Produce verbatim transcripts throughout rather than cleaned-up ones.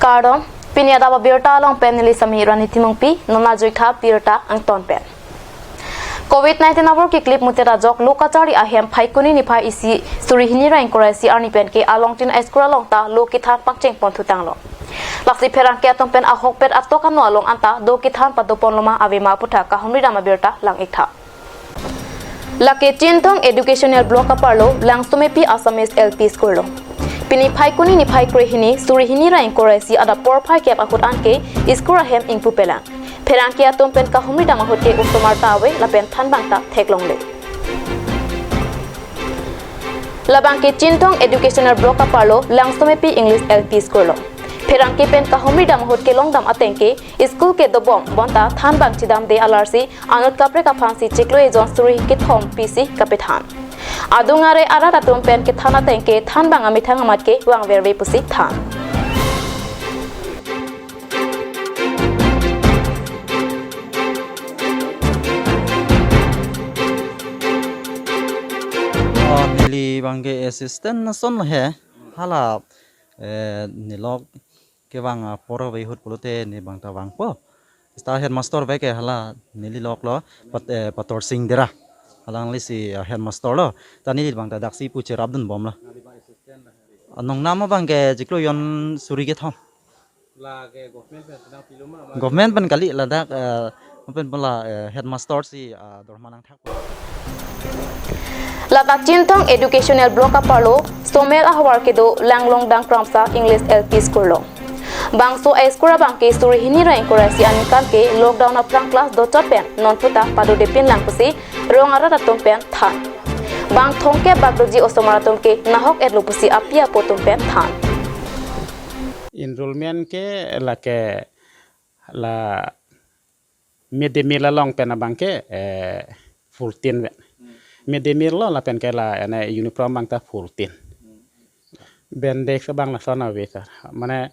Kardom, pini adap abirta along pen neli Sami Rani Timungpi, non ajoitha birta angton pen. Covid nineteen abor keklip mutet ajok lo kacharli ahem Phaikuni niphai isi suri hini ra ingkoi ra isi arni pen ke Alongtin a-school along ta lo kethan pangcheng pon thutanglo. Lasi pherangke atum pen ahokpet atok ano along anta do kethan padopon loma avema aputha kahumri dam abirta lang-iktha. Lake Chinthong Educational Block aparlo Langsomepi Assamese L P School lo. Pini Phaikuni niphai kre hini suri hini ra ingkoi ra isi adap porphai kep ahut anke school ahem ingpu pelang. Pherangke atum pen kahumri dam ahut ke osomar ta ave lapen thanbang ta theklongle. Labang ke Chinthong Educational Block aparlo Langsomepi English L P School lo. Pherangke pen kahumri dam ahut kelong dam ateng ke school kedobom bonta thanbang chedamde alarsi anut kaprek aphansi chiklo ejon suri kethom pisi kapethan. Adung are arat atum pen kethan ateng ke thanbang amethang amat ke vangverve pusi than. Oh, neli abang ke assistant ason lo he. Hala, eh, nelok kevang apor ave ahut pulote ne abang ta vangpo. Star headmaster ave ke hala nelilok lo, Pat-, eh, Pator Singh Dera. Hala nanglisi, ah, headmaster lo. Ta neli abang ta daksi pu cherapdun bomlo. Anong nam abang ke chiklo ejon suri kethom. Lake government pen sinang piloma ma? Government pen kali, ladak, eh, pen pula, eh, headmaster si, ah, dorma nangthak. Lata Chinthong Educational Block aparlo Somel ahavar kedo Langlongdang Kramsa English L P School lo. Bangso a-school abang ke suri hini ra ingkoi ra isi aningkan ke lockdown aphrang class dochot pen non puta padodepin lang pusi rong arat atum pen than. Bang thomkep bak doji osomar atum ke nahok-etlo pusi api apo atum pen than. Enrollment ke lake la mid day meal along pen abang ke, eh, fourteen ven. Mid day meal lo lapen ke la ene uniform abang ta fourteen. Bendex abang lason ave sir. Mane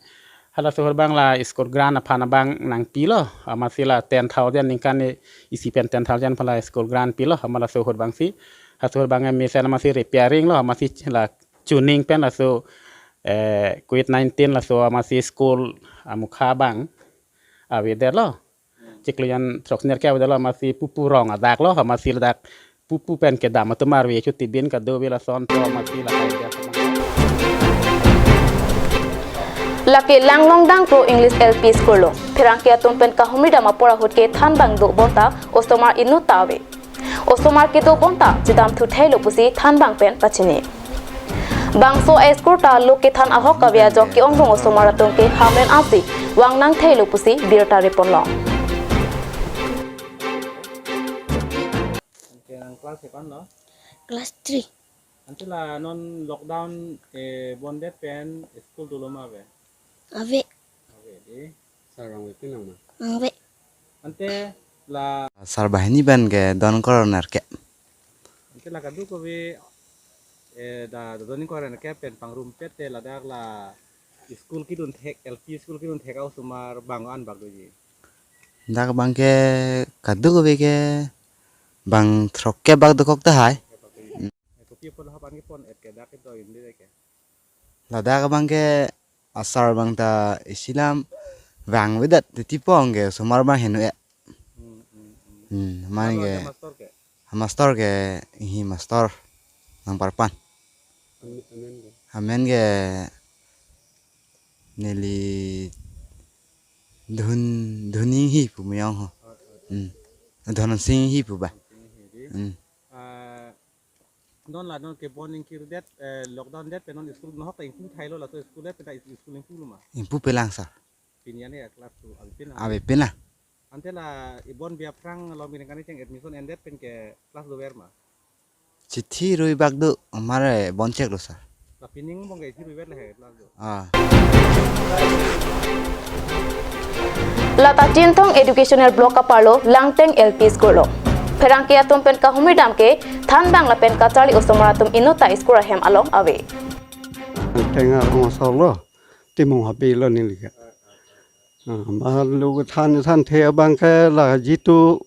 halaso ahut abang la school grant aphan abang nangpilo, amatsi la ten thousand ningkan isi pen ten thousand aphan la school grant pilo, amat laso ahut abangsi, halaso ahut abang mesen amatsi repairing lo, amatsi la chuning pen laso, eh, covid nineteen laso amatsi school amukha abang avedetlo. Chiklo ejon throksi nerkep avedetlo, amatsi pupu rong adak lo, amatsi ladak pupu pen kedam atum arve chotibin kadokave lason pu amatsi lahai dia. Lake Langlongdang Pro English L P School lo. Pherangke atum pen kahumri dam apor ahut ke thanbang do bonta osomar inut ta ave. Osomar kedo bonta chedam thutheilo pusi thanbang pen pachini. Bangso a-school ta lo kethan ahok kave ajok ke-ong rong osomar atum ke hamren ansi vang nangtheilo pusi birta reponlong. Oke, nang class kevan lo? Class three. Ante la non lockdown, eh, bondet pen school dolo ma ave? Ave. Ave dei. Sir vangve pin lang ma? Vangve. Ante la sir banghini pen ke don korner ke. Ante la kadokave, eh, da don korner ke pen pangrumpet te ladak la school kedun thek, L P school kedun thek a-osomar bang an bak doji? Dak abang ke kadokave ke bang throkkep bak dokok tahai. Kopi apot lahap an kepon et ke dak kedo indi ke? Ladak abang ke asar abang ta isilam vangvedet titi pong ke osomar abang heno e. Hmm, hmm, hmm. Hmm, man. Lalu ke ada master ke? Master ke, ihi master nang parpan. Amen, amen ke. Amen ke neli Dhun, Dhun Inghi pu meyong ho. Oh, oh. Hmm. Dhun Sing Inghi pu ba. Sing Inghi dei. Hmm. Ah, non la non kebon ingkir det, eh, lockdown det pen non school nohok ta ingpu thailo, laso school det pen ta school ingpu lo ma? Ingpu pelang sir. Pini an ya class two, ave pin lang. Ave pin lang. Ante la ibon bi aphrang lo mini kani cheng admission endet pen ke class dover ma? Chithi rui bak do, amare bon chek lo sir. La pining bong ke chithi rui vet le he class do. Ah. Lata Chinthong Educational Block aparlo Langteng L P School lo. Pherangke atum pen kahumri dam ke thanbang lapen kacharli osomar atum inut ta school ahem along ave. Langteng arong asor lo, Timung Habe lo neli ke. Ah, ma lo kethan thanthe abang ke la jitu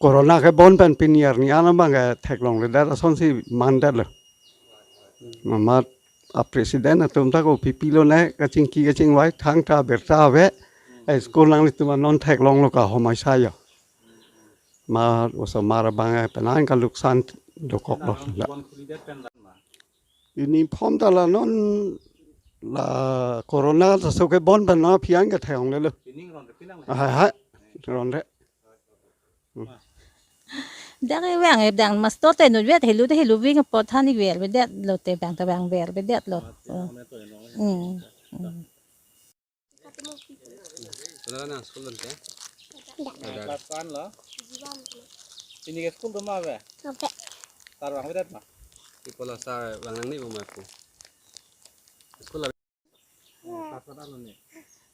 corona kebon pen pini arni an abang ke theklongledet asonsi mandetlo. Amat a president atum ta kopi pilo ne kachingki kachingvai thangta birta ave. A school nanglitum non theklonglo ka homai sayo. Mar osomar abang penang kaluksan dokoklo. Uniform ta la non la corona ta so kebon pen na phian ke thayong lelo. Hai hai. Ronre. Dak e vang e dang master te nut vet helu te helu ving apot han ik ver vedet lo te bang ta bang ver vedet lo. Hmm. Hmm. Wala na school dun ke? Class one lo. Pini ke school dun ma ave? Ave. Sar vang vedet ma? Ipola sar vang nang ni umai pu. School la. Class one lo ni.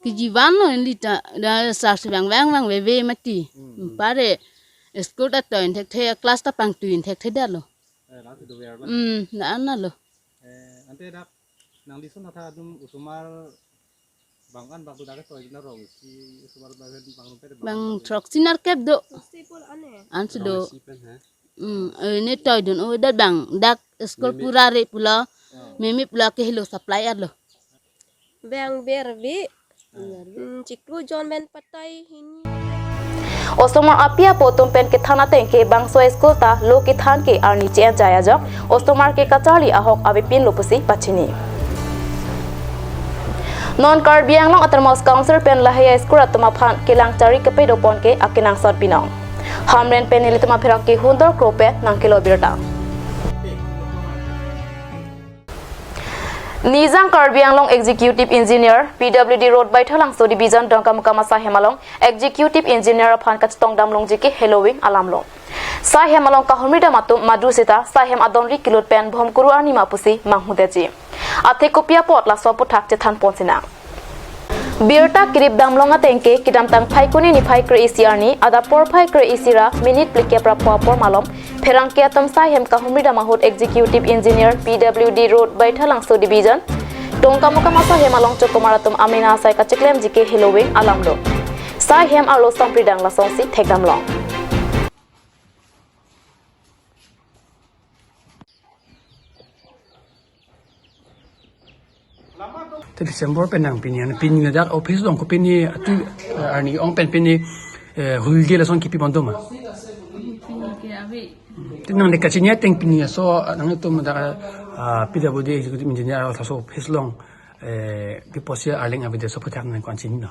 K G one lo neli ta da sar si vang vang vang veve mati. Hmm. Pare school ta toin thekthe class ta pangtoin thekthe da lo. Eh, nang si do ver lo. Hmm, na ana lo. Eh, ante dak nang dison atha adum osomar bang an bang tu dak toy na rong si osomar bang bang rumpet bang. Bang throk sinar kep do. An si do. Rong si pen ha. Hmm, eh, ne toy dun o dat bang dak school mimi pura re pulo. Oh. Mimi pulo ke helo supply arlo. Bang bervi. Hmm, chiklo jon pen patai hini. Osomar api apo atum pen kethan ateng ke bangso school ta lo kethan ke arni che-en chai ajok osomar ke kacharli ahok avepin lo pusi pachini. Non Karbi Anglong Autonomous Council pen lahai a school atum aphan kelang chari kepedo pon ke akenangsot binong. Hamren pen nelitum apherang ke hundor kro pen nangkelo birta. Nijang Karbi Anglong Executive Engineer, P W D Road, Baithalangso Division, Dongkamukam asaihem along Executive Engineer aphan kachetong damlongji ke heloving alamlo. Saihem along kahumri dam atum madu seta saihem adonri kilut pen bhomkuru arni ma pusi manghudeji. Athe kopi apot laso aputhak chethan pon sinang. Birta kirip damlong ateng ke kedamtang Phaikuni niphai kre-isi arni adap porphai kre-isi ra minit phlikep ra pho apor malom pherangke atum saihem kahumri dam ahut Executive Engineer, P W D Road, Baithalangso Division, Dongkamukam asaihem along chokomar atum amena asai kacheklemji ke heloving alamlo. Saihem arlo sampri dang lasonsi thekdamlong. Te December pen nang pini, pini ladak office along ko pini atu, eh, arni ong pen pini, eh, hulge lason kipi bom do ma? Pini ke ave. Te nang de kachini ateng pini aso, ah, nangtum dak, ah, P W D executive engineer aso office along, eh, pi pusi arleng avedet laso aputhak nang ko-an chinilo?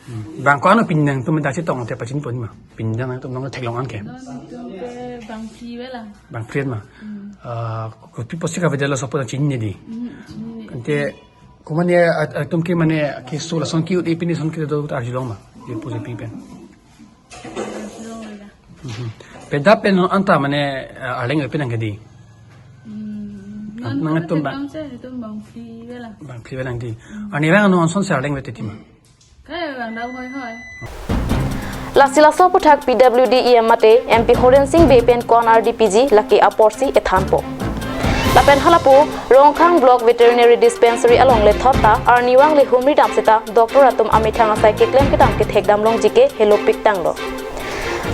Hmm. Bang ko-an pini nangtum dak chetong te pachini pon ma? Pini nangtum nang theklong an ke? Nangtum ke bang phli avelang. Bang phli ma? Hmm. Ah, kopi pusi ka avedet laso aputhak chinine dei. Hmm, chinine. Ante ko mane at-, atum ke mane ke so lason ke-ot e pini son kedo ta arjulong ma? Ye pusi pi pen. Arjulong avelang. Mhm. Peda pen non anta mane, ah, arleng ave pen nang ke dei. Hmm. Nang, nang nangtum bang. Nangtum bang phli avelang. Bang phli avelang dei. Hmm. Arnivang non asonsi arleng ave te ti ma? Kai bang dau hoi hoi. Lasi laso aputhak P W D E M mate M P Horen Sing Bey pen ko-an R D P G lake aporsi ethanpo. Lapen halapu Rongkhang Block Veterinary Dispensary along lethot ta arnivang le humri dam seta doctor atum amethang asai keklem kedam kethek damlongji ke helopik tanglo.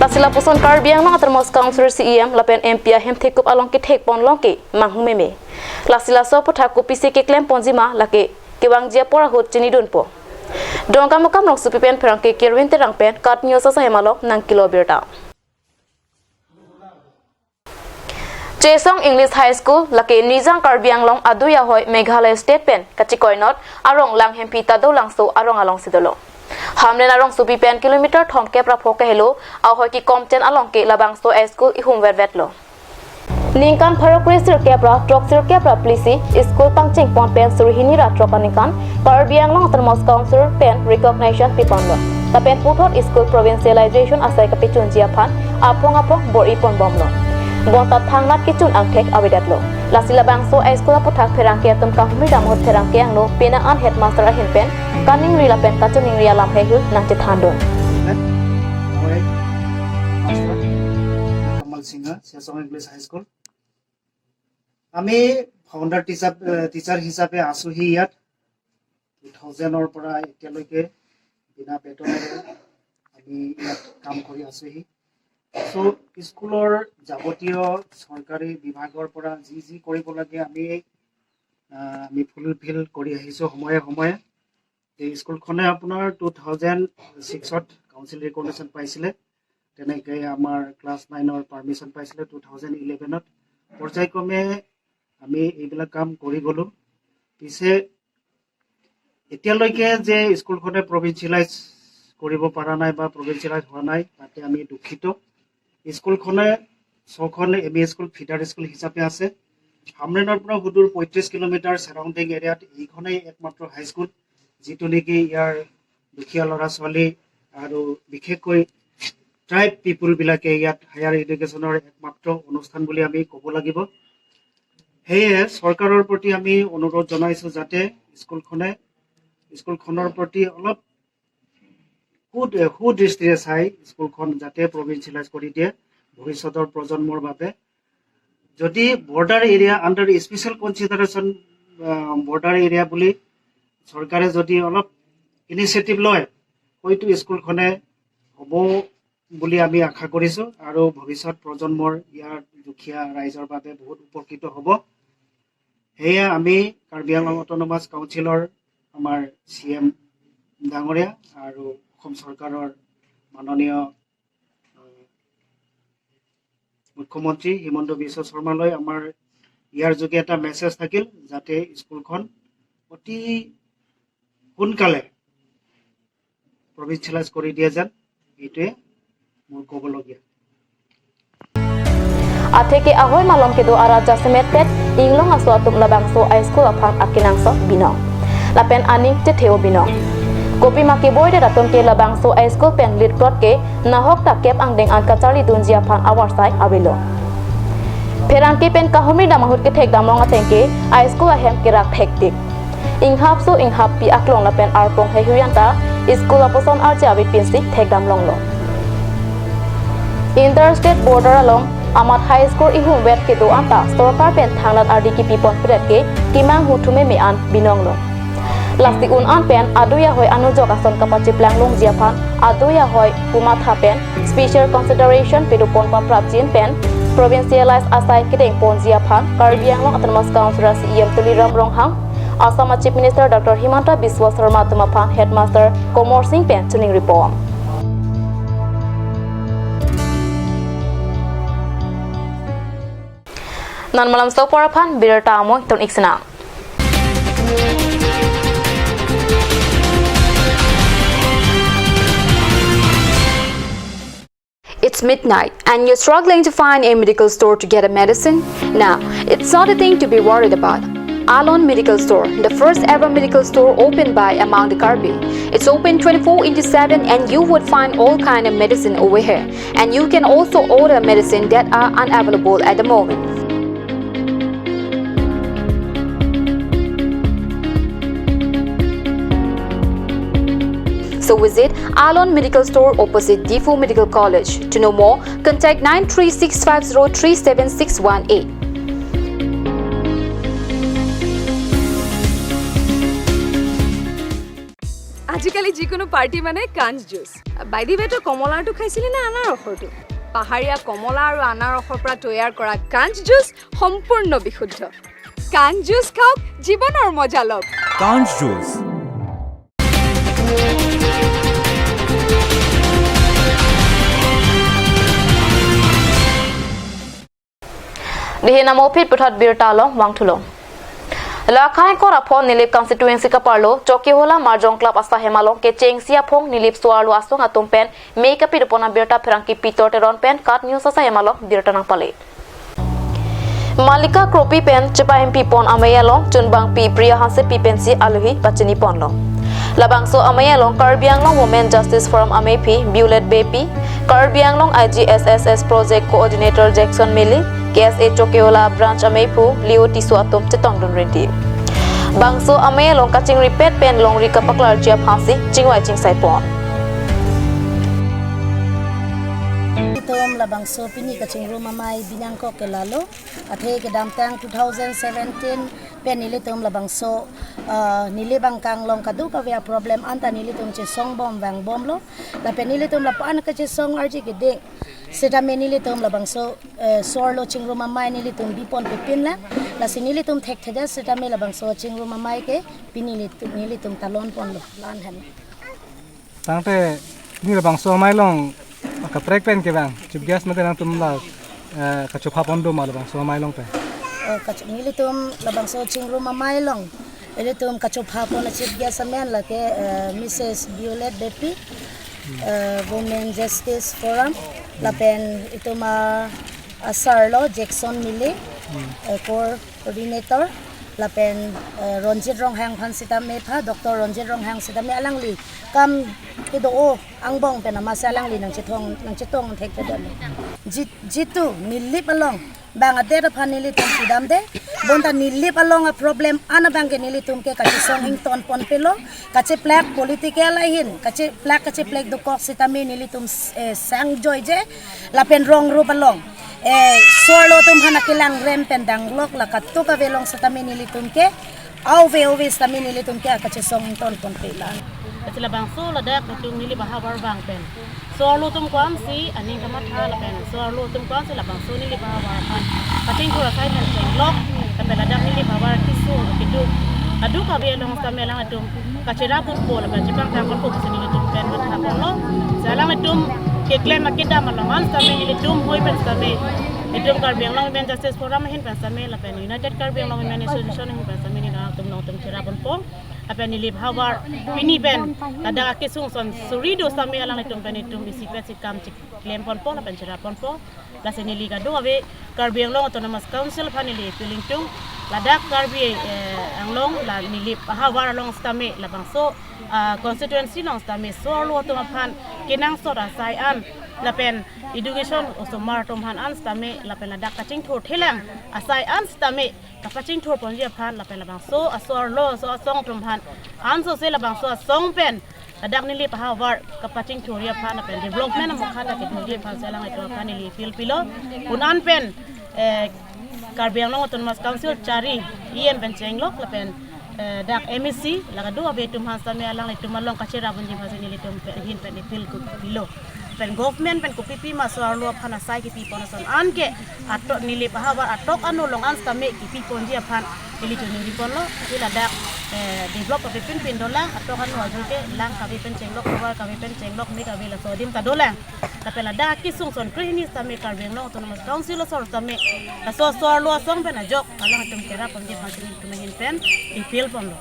Lasi lapuson Karbi Anglong Autonomous Council C E M lapen M P ahem thekup along kethek ponlong ke manghumeme. Lasi laso aputhak kopisi keklem ponji ma lake kevangji apor ahut chinidunpo. Dongkamukam alongsi pi pen pherangke Kirwin Terang pen KAT News asaihem along nangkelo birta. Chesong English High School lake Nijang Karbi Anglong adui ahoi Meghalaya State pen kachikoinot arong Langhemphi ta dolangso arong alongsi dolo. Hamren arongsopi pen kilometer thomkep ra pho kehelo ahoi kekom chen along ke labangso a school ihum vervetlo. Ningkan pharo kre sirkep ra throk sirkep ra phli si school pangcheng pon pen suri hini ra throk aningkan Karbi Anglong Autonomous Council pen recognition piponlo. Lapen puthot school provincialization asai kapechunji aphan aphong aphong bor-i ponbomlo. Bonta thangnat kechun angthek avedetlo. Lasi labangso a school aputhak pherangke atum kahumri dam ahut pherangke angno penang an headmaster ahin pen kaningri lapen kachiningri alam hei hul nangchethandun. Kamal Singha, Chesong English High School. আমি founder teacher, teacher হিচাপে আছোঁহি ইয়াত। টু থাউজেণ্ডৰ পৰা এতিয়ালৈকে বিনা বেতনেৰে আমি ইয়াত কাম কৰি আছোঁহি। চ' স্কুলৰ যাৱতীয় চৰকাৰী বিভাগৰ পৰা যি যি কৰিব লাগে আমি আহ, আমি ফুলফিল কৰি আহিছোঁ সময়ে সময়ে। এই স্কুলখনে আপোনাৰ টু থাউজেণ্ড ছিক্সত কাউন্সিল ৰিকগনিশ্যন পাইছিলে, তেনেকে আমাৰ ক্লাছ নাইনৰ পাৰ্মিশ্যন পাইছিলে টু থাউজেণ্ড ইলেভেনত। পৰ্যায়ক্ৰমে আমি এইবিলাক কাম কৰি গ'লোঁ। পিছে এতিয়ালৈকে যে স্কুলখনে প্ৰভিন্সিয়েলাইজ কৰিব পৰা নাই বা প্ৰভিন্সিয়েলাইজ হোৱা নাই, তাতে আমি দুখিত। স্কুলখনে ছখন M E school feeder school হিচাপে আছে। হামৰেণৰ পৰা সুদূৰ পঁয়ত্ৰিশ কিলোমিটাৰ ছাৰাউণ্ডিং এৰিয়াত এইখনেই একমাত্ৰ হাইস্কুল, যিটো নেকি ইয়াৰ দুখীয়া ল'ৰা ছোৱালী আৰু বিশেষকৈ ট্ৰাইব পিপুলবিলাকে ইয়াত হায়াৰ এডুকেশ্যনৰ একমাত্ৰ অনুষ্ঠান বুলি আমি ক'ব লাগিব। সেয়ে চৰকাৰৰ প্ৰতি আমি অনুৰোধ জনাইছোঁ যাতে স্কুলখনে, স্কুলখনৰ প্ৰতি অলপ সু-, সুদৃষ্টিৰে চাই স্কুলখন যাতে প্ৰভিন্সিয়েলাইজ কৰি দিয়ে ভৱিষ্যতৰ প্ৰজন্মৰ বাবে। যদি border area under special consideration, border area বুলি চৰকাৰে যদি অলপ ইনিচিয়েটিভ লয়, হয়তো স্কুলখনে হ'ব বুলি আমি আশা কৰিছোঁ আৰু ভৱিষ্যত প্ৰজন্মৰ ইয়াৰ দুখীয়া ৰাইজৰ বাবে বহুত উপকৃত হ'ব। সেয়ে আমি কাৰ্বি আংলং অট'নমাছ কাউন্সিলৰ আমাৰ চি এম ডাঙৰীয়া আৰু অসম চৰকাৰৰ মাননীয়, আহ, মুখ্যমন্ত্ৰী হিমন্ত বিশ্ব শৰ্মালৈ আমাৰ ইয়াৰ যোগে এটা মেছেজ থাকিল যাতে স্কুলখন অতি সোনকালে প্ৰভিন্সিয়েলাইজ কৰি দিয়ে যেন, এইটোৱে মোৰ ক'বলগীয়া। Atheke ahoi malom kedo arat jasemet pet inglong aso atum labangso high school aphan akenangsot binong lapen aning chethe-o binong. Kopima keboi det atum ke labangso high school pen litprot ke nahok ta kep angdeng an kacharlidunji aphan avarsai avelo. Pherangke pen kahumri dam ahut kethek damlong ateng ke high school ahem kerak thektik. Inghapso inghappi aklong lapen arpong heihui anta school apuson arje ave pinsi thekdam longlo. Interstate border along amat high school ihumvet kedo anta sorkar pen thangnat ardi kipipon pret ke kemanghu thumeme an binonglo. Lasi un an pen adui ahoi anujok ason kapachiplang longji aphan adui ahoi pumatha pen special consideration pedopon paprapjin pen provincialize asai kedengponji aphan Karbi Anglong Autonomous Council C E M Tuliram Ronghang, Assam Chief Minister Doctor Himanta Biswa Sarma atum aphan Headmaster Komor Singh pen chiningripon. Non malam sopor aphan birta amo tun iksena. It's midnight and you're struggling to find a medical store to get a medicine? Now, it's not a thing to be worried about. Alon Medical Store, the first ever medical store opened by among the Karbi. It's open twenty-four into seven and you would find all kind of medicine over here. And you can also order medicine that are unavailable at the moment. So visit Alon Medical Store opposite Diphu Medical College. To know more, contact nine three six five zero three seven six one eight. আজিকালি যিকোনো পাৰ্টি মানে কাঞ্চ juice. By the ৱে, তই কমলাৰটো খাইছিলি নে আনাৰসৰটো? পাহাৰীয়া কমলা আৰু আনাৰসৰ পৰা তৈয়াৰ কৰা কাঞ্চ জুচ সম্পূৰ্ণ বিশুদ্ধ। কাঞ্চ জুচ খাওক, জীৱনৰ মজা লওক। কাঞ্চ juice. Dihin amo phit puthot birta along vangthulo. Lakhai kor aphong Nilip constituency kaparlo Chokihola Marjong Club asahem along kechengsi aphong Nilip so-arlo asong atum pen me kapidopon abirta pherangke Pitor Teron pen KAT News asahem along birta nangpale. Malika Kropi pen chepa-empipon amei along chunbangpi Priya Hansepi pensi alohi pachiniponlo. Labangso amei along Karbi Anglong Women Justice Forum ameiphi Violet Beypi, Karbi Anglong I G S S S Project Coordinator Jackson Meli, K S A Chokihola Branch ameiphu Leo Tisso atum chetongdun rinti. Bangso amei along kachingripet pen longri kapaklarji aphansi chingvai chingsaipon. Itum labangso pini kachingrum amei binong kok ke lalo, athe kedamtang two thousand seventeen pen nelitum labangso, ah, Nilip angkang along kadokave a-problem anta nelitum chesongbom vangbomlo. Lapen nelitum lapu-an kachesong arje keding Sitame nelitum labangso, eh, so-arlo chingrum amei nelitum bipon pipin lang. Lasi nelitum thekthedet sitame labangso chingrum amei ke pini nelitum, nelitum talon ponlo lan hem. Tangte pini labangso amei along kaprek pen ke bang Chief Guest mate nangtum la, eh, kachopha pon do ma labangso amei along pen? Oh, kacho-, nelitum labangso chingrum amei along ilitum kachopha pon a-Chief Guest amen lake, eh, Missus Violet Beypi, eh, Women Justice Forum, lapen itum a, asarlo Jackson Mili, eh, Core Coordinator, lapen, eh, Ronjit Ronghang aphan sitame pha, Doctor Ronjit Ronghang sitame alangli kam kedo-o angbong pen amatsi alangli nangchethong, nangchetong thekthedet. Jit-, jitu Nilip along bang adet aphan nelitum pudamde, bonta Nilip along a-problem an abang ke nelitum ke kachesong ington ponpelo, kacheplak political ahin, kacheplak kacheplak dokok sitame nelitum, eh, sang joije, lapen rong rup along, eh, so-arlo atum aphan akelang rem pen danglok la katuk ave along sitame nelitum ke, ave ave sitame nelitum ke akachesong ington ponpe lang. Lasi labangso ladak itum Nilip ahavar abang pen so-arlo atum ko-ansi aning kamatha lapen so-arlo atum ko-ansi labangso Nilip ahavar aphan kachingthur asai pen chenglok, lapen ladak Nilip ahavar kesung kedo kadokave along sitame alanglitum kachera ponpo lapen chepangthang ponpo pusi nelitum pen matha ponlo. Si alanglitum keklem akedam along an sitame nelitum hoi pen sitame, itum Karbi Anglong Women Justice Forum ahin pen sitame lapen United Karbi Anglong Women Association ahin pen sitame nelitum alangtum along itum chera ponpo. Lapen Nilip ahavar pini pen ladak akesung son suri do sitame alanglitum pen itum isi pet si kam chik klem ponpo lapen chera ponpo. Lasi neli kadokave Karbi Anglong Autonomous Council aphan neli appeal ingtung, ladak Karbi, eh, Anglong la Nilip ahavar along sitame labangso, ah, constituency along sitame so-arlo atum aphan kenangsot asai an lapen education osomar atum aphan an sitame lapen ladak kachingthur thelang asai an sitame kapachingthur ponji aphan lapen labangso aso-arlo aso asong atum aphan ansose labangso asong pen ladak Nilip ahavar kapachingthurji aphan lapen development amokha ta kedoji aphan si alanglitum aphan neli appeal pilo. Kunan pen, eh, Karbi Anglong Autonomous Council chari E M pen chenglok lapen, eh, dak M A C la kadokave atum aphan sitame alanglitum along kachera ponji aphan si nelitum pen ahin pen appeal ko pilo. Pen government pen kopipi ma so-arlo aphan asai kepi pon ason an ke atok Nilip ahavar atok ano along an sitame kepi ponji aphan neli choningri ponlo. Ke ladak, eh, develop kave pinpin dolang, atok ano ajul ke lang kave pen chenglok, tovar kave pen chenglok, me kave laso adim ta dolang. Lapen ladak kesung son krehini sitame Karbi Anglong Autonomous Council asor sitame laso so-arlo asong pen ajok alanglitum chera ponji aphan si nelitum ahin pen appeal ponlo.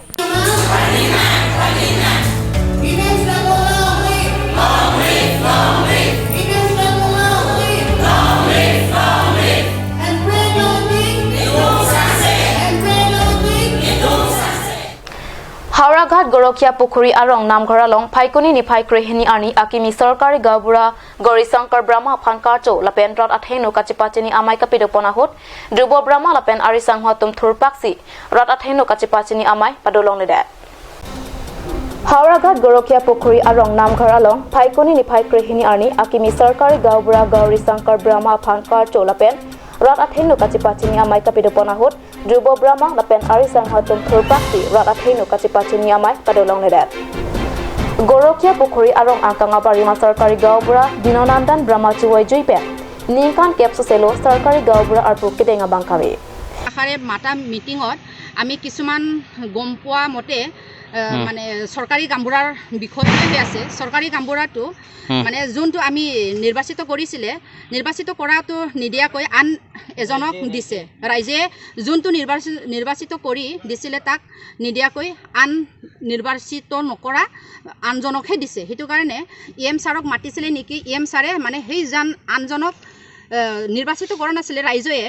Howraghat Gorokia Pukhuri arong Namghar along Phaikuni niphai krehini arni akimi Sarkari Gaonbura Gauri Shankar Brahma aphan karcho lapen rat athengno kachepachini amei kapidopon ahut Dhrubo Brahma lapen ari sangho atum thurpaksi rat athengno kachepachini amei padolongledet. Howraghat Gorokia Pukhuri arong Namghar along Phaikuni niphai krehini arni akimi Sarkari Gaonbura Gauri Shankar Brahma aphan karcho lapen rat athengno kachepachini amei kapidopon ahut Dhrubo Brahma lapen ari sangho atum thurpaksi rat athengno kachepachini amei padolongledet. Gorokia Pukhuri arong angkang abari ma Sarkari Gaonbura Dinonandan Brahma chuwai jui pen ningkan kep soselo Sarkari Gaonbura arpu kedeng abang kave. আশাৰে মাতা মিটিঙত আমি কিছুমান গম পোৱা মতে, আহ, হুম। মানে চৰকাৰী গাঁওবুঢ়াৰ বিষয়ে হৈ আছে। চৰকাৰী গাঁওবুঢ়াটো হুম। মানে যোনটো আমি নিৰ্বাচিত কৰিছিলে, নিৰ্বাচিত কৰাটো নিদিয়াকৈ আন এজনক দিছে। ৰাইজে যোনটো নিৰ্বাচি-, নিৰ্বাচিত কৰি দিছিলে তাক নিদিয়াকৈ আন নিৰ্বাচিত নকৰা আনজনকহে দিছে। সেইটো কাৰণে ই এম ছাৰক মাতিছিলে নেকি, ই এম ছাৰে মানে সেইজন আনজনক, আহ, নিৰ্বাচিত কৰা নাছিলে ৰাইজে,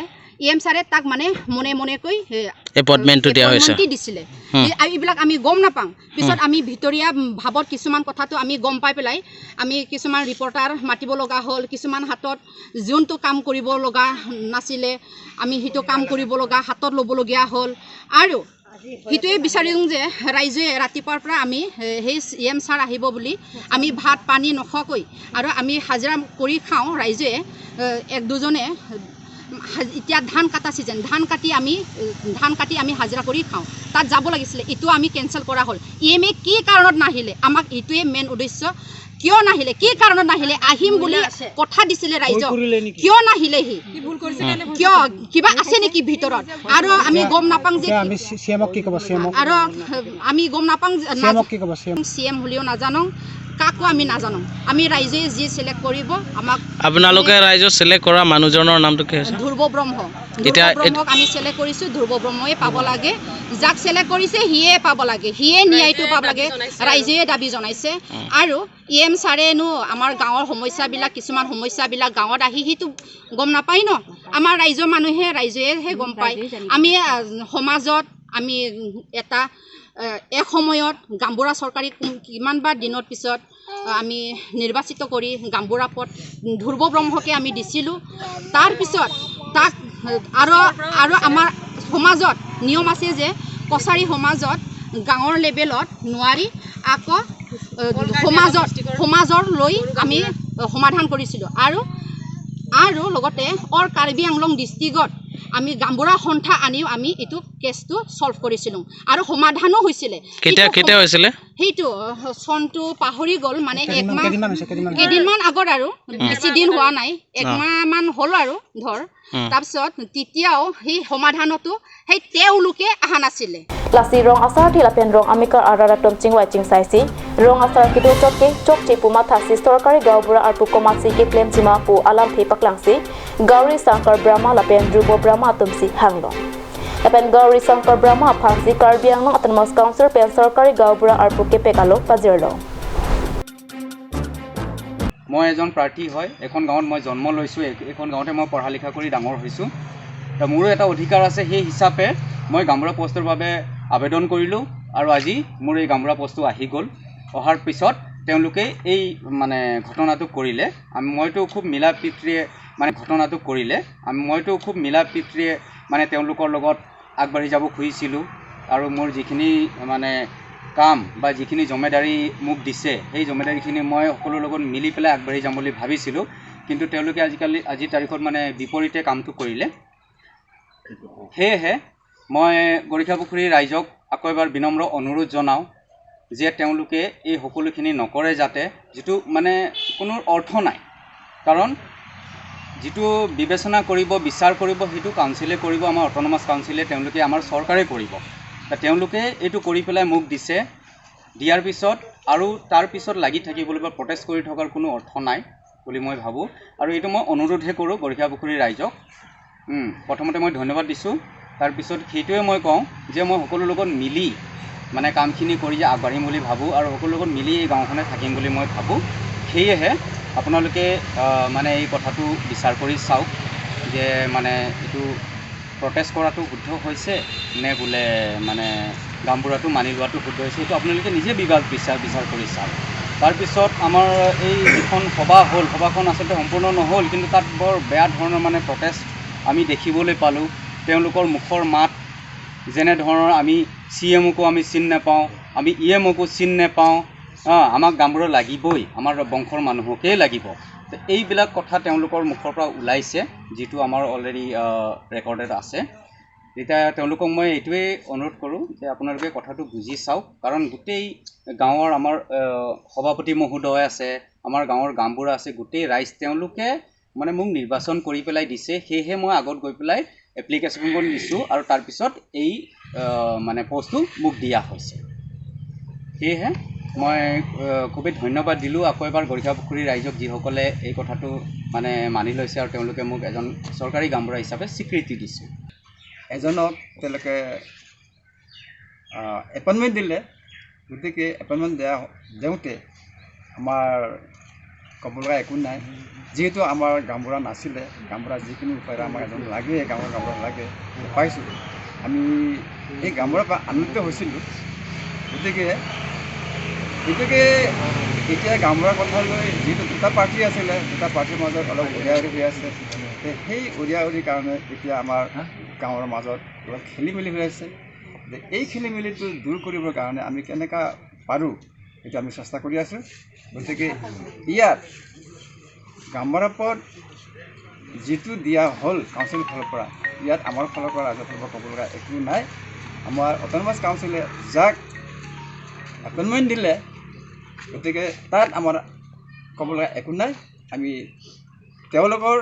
ই এম ছাৰে তাক মানে মনে মনেকৈ, এ, এপইণ্টমেণ্টটো দিয়া হৈছে। এপইণ্টমেণ্টটো দিছিলে। হুম। এই, এইবিলাক আমি গম নাপাওঁ। পিছত হুম। আমি ভিতৰীয়া, উম, ভাৱত কিছুমান কথাটো আমি গম পাই পেলাই আমি কিছুমান ৰিপৰ্টাৰ মাতিব লগা হ'ল, কিছুমান হাতত যোনটো কাম কৰিব লগা নাছিলে আমি সেইটো কাম কৰিব লগা, হাতত ল'বলগীয়া হ'ল। আৰু সেইটোৱে বিচাৰিম যে ৰাইজে ৰাতিপুৱাৰ পৰা আমি, এ, সেই ই এম ছাৰ আহিব বুলি আমি ভাত পানী নোখোৱাকৈ আৰু আমি হাজিৰা কৰি খাওঁ ৰাইজে, এ, এক দুজনে হাজ- এতিয়া ধান কাটা ছিজন, ধান কাটি আমি এ, ধান কাটি আমি হাজিৰা কৰি খাওঁ। তাত যাব লাগিছিলে, এইটো আমি কেঞ্চেল কৰা হ'ল। ই এম এ কি কাৰণত নাহিলে? আমাক এইটোৱে মেইন উদ্দেশ্য। কিয় নাহিলে? কি কাৰণত নাহিলে? আহিম বুলি কথা দিছিলে ৰাইজক। কিয় নাহিলেহি? কিয়, কিবা আছে নেকি ভিতৰত? আৰু আমি গম নাপাং যে এতিয়া আমি চি- চি এমক কি ক'ব? চি এমক আৰু আমি গম নাপাং যে চি এমক কি ক'ব? চি এম চি এম বুলিও নাজানো, কাকো আমি নাজানো। আমি ৰাইজে যি ছিলেক্ট কৰিব আমাক আপোনালোকে ৰাইজে ছিলেক্ট কৰা মানুহজনৰ নামটো কি হৈছে? ধ্ৰুৱ ব্ৰহ্ম। ধ্ৰুৱ এতিয়া এত- ব্ৰহ্মক আমি ছিলেক্ট কৰিছো, ধ্ৰুৱ ব্ৰহ্মই পাব লাগে। যাক ছিলেক্ট কৰিছে সিয়ে পাব লাগে, সিয়ে ন্যায়টো পাব লাগে। ৰাইজে দাবী জনাইছে। উম। আৰু ই এম ছাৰেনো আমাৰ গাঁৱৰ সমস্যাবিলাক, কিছুমান সমস্যাবিলাক গাঁৱত আহি সিটো গম নাপায় ন। আমাৰ ৰাইজৰ মানুহে, ৰাইজেহে গম পায়। আমি আহ, সমাজত আমি এটা আহ, এক সময়ত গাঁওবুঢ়া চৰকাৰী কোন- কিমান বাৰ দিনৰ পিছত আহ, আমি নিৰ্বাচিত কৰি গাঁওবুঢ়া পদ ধ্ৰুৱ ব্ৰহ্মকে আমি দিছিলোঁ। তাৰপিছত তাক আহ, আৰু আৰু আমাৰ সমাজত নিয়ম আছে যে কছাৰী সমাজত গাঁৱৰ লেভেলত নোৱাৰি, আকৌ আহ, সমাজত সমাজৰ লৈ আমি আহ, সমাধান কৰিছিলোঁ। আৰু আৰু লগতে অল কাৰ্বি আংলং ডিষ্ট্ৰিক্টত আমি গাঁওবুঢ়া সন্থা আনিও আমি এইটো কেছটো ছল্ভ কৰিছিলোঁ আৰু সমাধানো হৈছিলে। কেতিয়া এইটো কেতিয়া সম- হৈছিলে? সেইটো আহ, চনটো পাহৰি গ'ল, মানে কেইদিনমান একমাহ কেইদিনমান হৈছে কেইদিনমান হৈছে। কেইদিনমান আগত আৰু, বেছি দিন হোৱা নাই, একমাহ মান হ'ল আৰু ধৰ। উম। তাৰপিছত তেতিয়াও সেই সমাধানতো সেই তেওঁলোকে অহা নাছিলে। Lasi rong asarthe lapen rong amekar arat atum chingvai chingsaisi, rong asar kedo chotke chokche pu mathasi sorkari gaonbura arpu komatsi keklemjima pu alamthe paklangsi Gauri Shankar Brahma lapen Dhrubo Brahma atumsi hanglo. Lapen Gauri Shankar Brahma aphansi Karbi Anglong Autonomous Council pen sorkari gaonbura arpu kepek alo pajirlo. মই এজন প্ৰাৰ্থী হয়, এখন গাঁৱত মই জন্ম লৈছোঁ, এই- এইখন গাঁৱতে মই পঢ়া লিখা কৰি ডাঙৰ হৈছোঁ। তো মোৰো এটা অধিকাৰ আছে, সেই হিচাপে মই গাঁওবুঢ়া পষ্টৰ বাবে আবেদন কৰিলোঁ আৰু আজি মোৰ এই গাঁওবুঢ়া পষ্টটো আহি গ'ল। অহাৰ পিছত তেওঁলোকে এই মানে ঘটনাটো কৰিলে। আম- মইতো খুব মিলা প্ৰীতিৰে মানে ঘটনাটো কৰিলে। আম- মইতো খুব মিলা প্ৰীতিৰে মানে তেওঁলোকৰ লগত আগবাঢ়ি যাব খুজিছিলোঁ আৰু মোৰ যিখিনি মানে কাম বা যিখিনি জমেদাৰী মোক দিছে, সেই জমেদাৰীখিনি মই সকলোৰ লগত মিলি পেলাই আগবাঢ়ি যাম বুলি ভাবিছিলোঁ। কিন্তু তেওঁলোকে আজিকালি, আজিৰ তাৰিখত মানে বিপৰীতে কামটো কৰিলে। সেয়েহে মই গৰখীয়া পুখুৰী ৰাইজক আকৌ এবাৰ বিনম্ৰ অনুৰোধ জনাওঁ যে তেওঁলোকে এই সকলোখিনি নকৰে, যাতে যিটো মানে কোনো অৰ্থ নাই। কাৰণ যিটো বিবেচনা কৰিব, বিচাৰ কৰিব, সেইটো কাউন্সিলে কৰিব, আমাৰ অট'নমাছ কাউন্সিলে, তেওঁলোকে, আমাৰ চৰকাৰে কৰিব। তে তেওঁলোকে এইটো কৰি পেলাই মোক দিছে, দিয়াৰ পিছত আৰু তাৰ পিছত লাগি থাকিবলৈ বা প্ৰটেষ্ট কৰি থকাৰ কোনো অৰ্থ নাই বুলি মই ভাবোঁ। আৰু এইটো মই অনুৰোধহে কৰোঁ গৰখীয়া পুখুৰী ৰাইজক। উম, প্ৰথমতে মই ধন্যবাদ দিছোঁ। তাৰপিছত সেইটোৱে মই কওঁ যে মই সকলোৰ লগত মিলি মানে কামখিনি কৰি যে আগবাঢ়িম বুলি ভাবোঁ আৰু সকলোৰ লগত মিলি এই গাঁওখনে থাকিম বুলি মই ভাবোঁ। সেয়েহে আপোনালোকে, আহ, মানে এই কথাটো বিচাৰ কৰি চাওক যে মানে এইটো প্ৰটেষ্ট কৰাটো শুদ্ধ হৈছে নে বোলে মানে গাঁওবুঢ়াটো মানি লোৱাটো শুদ্ধ হৈছে, এইটো আপোনালোকে নিজে বিভাগ বিচাৰ, বিচাৰ কৰি চাওক। তাৰপিছত আমাৰ এই যিখন সভা হ'ল, সভাখন আচলতে সম্পূৰ্ণ নহ'ল, কিন্তু তাত বৰ বেয়া ধৰণৰ মানে প্ৰটেষ্ট আমি দেখিবলৈ পালোঁ। তেওঁলোকৰ মুখৰ মাত যেনেধৰণৰ, আমি চি এমকো আমি চিন নাপাওঁ, আমি ই এমকো চিন নাপাওঁ, আ, আমাক গাঁওবুঢ়া লাগিবই, আমাৰ বংশৰ মানুহকেই লাগিব। তো এইবিলাক কথা তেওঁলোকৰ মুখৰ পৰা ওলাইছে, যিটো আমাৰ অলৰেডি ৰেকৰ্ডেড আছে। এতিয়া তেওঁলোকক মই এইটোৱেই অনুৰোধ কৰোঁ যে আপোনালোকে কথাটো বুজি চাওক, কাৰণ গোটেই গাঁৱৰ আমাৰ, আহ, সভাপতি মহোদয় আছে, আমাৰ গাঁৱৰ গাঁওবুঢ়া আছে, গোটেই ৰাইজ তেওঁলোকে মানে মোক নিৰ্বাচন কৰি পেলাই দিছে, সেয়েহে মই আগত গৈ পেলাই এপ্লিকেশ্যনখন দিছোঁ আৰু তাৰপিছত এই, আহ, মানে পষ্টটো মোক দিয়া হৈছে। সেয়েহে মই, আহ, খুবেই ধন্যবাদ দিলোঁ আকৌ এবাৰ গৰখীয়া পুখুৰী ৰাইজক, যিসকলে এই কথাটো মানে মানি লৈছে আৰু তেওঁলোকে মোক এজন চৰকাৰী গাঁওবুঢ়া হিচাপে স্বীকৃতি দিছে। এজনক তেওঁলোকে, আহ, এপইণ্টমেণ্ট দিলে, গতিকে এপইণ্টমেণ্ট দিয়া, দিওঁতে আমাৰ ক'ব লগা একো নাই। যিহেতু আমাৰ গাঁওবুঢ়া নাছিলে, গাঁওবুঢ়া যিকোনো উপায়েৰে আমাক এজন লাগে, গাঁৱৰ গাঁওবুঢ়া লাগে, পাইছোঁ। আমি এই গাঁওবুঢ়াৰ পৰা আনন্দিত হৈছিলোঁ। গতিকে, গতিকে এতিয়া গাঁওবুঢ়াৰ কথা লৈ যিহেতু দুটা প্ৰাৰ্থী আছিলে, দুটা প্ৰাৰ্থীৰ মাজত অলপ উৰা উৰি হৈ আছে। তে সেই উৰা উৰিৰ কাৰণে এতিয়া আমাৰ গাঁৱৰ মাজত অলপ খেলি মেলি হৈ আছে। যে এই খেলি মেলিটো দূৰ কৰিবৰ কাৰণে আমি কেনেকা পাৰোঁ, এইটো আমি চেষ্টা কৰি আছোঁ। গতিকে ইয়াত গাঁওবুঢ়া পদ যিটো দিয়া হ'ল কাউন্সিলৰ ফালৰ পৰা, ইয়াত আমাৰ ফালৰ পৰা, ৰাইজৰ ফালৰ পৰা ক'ব লগা একো নাই। আমাৰ অট'নমাছ কাউন্সিলে যাক এপইণ্টমেণ্ট দিলে, গতিকে তাত আমাৰ ক'ব লগা একো নাই। আমি তেওঁলোকৰ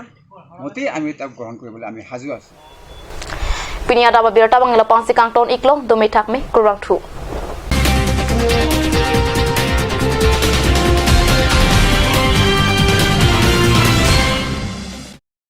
মতেই আমি তেওঁক গ্ৰহণ কৰিবলৈ আমি সাজু আছোঁ। Pini adap abirta abang ilo pangsi kangton iklo, dome thakme, kurvangthu.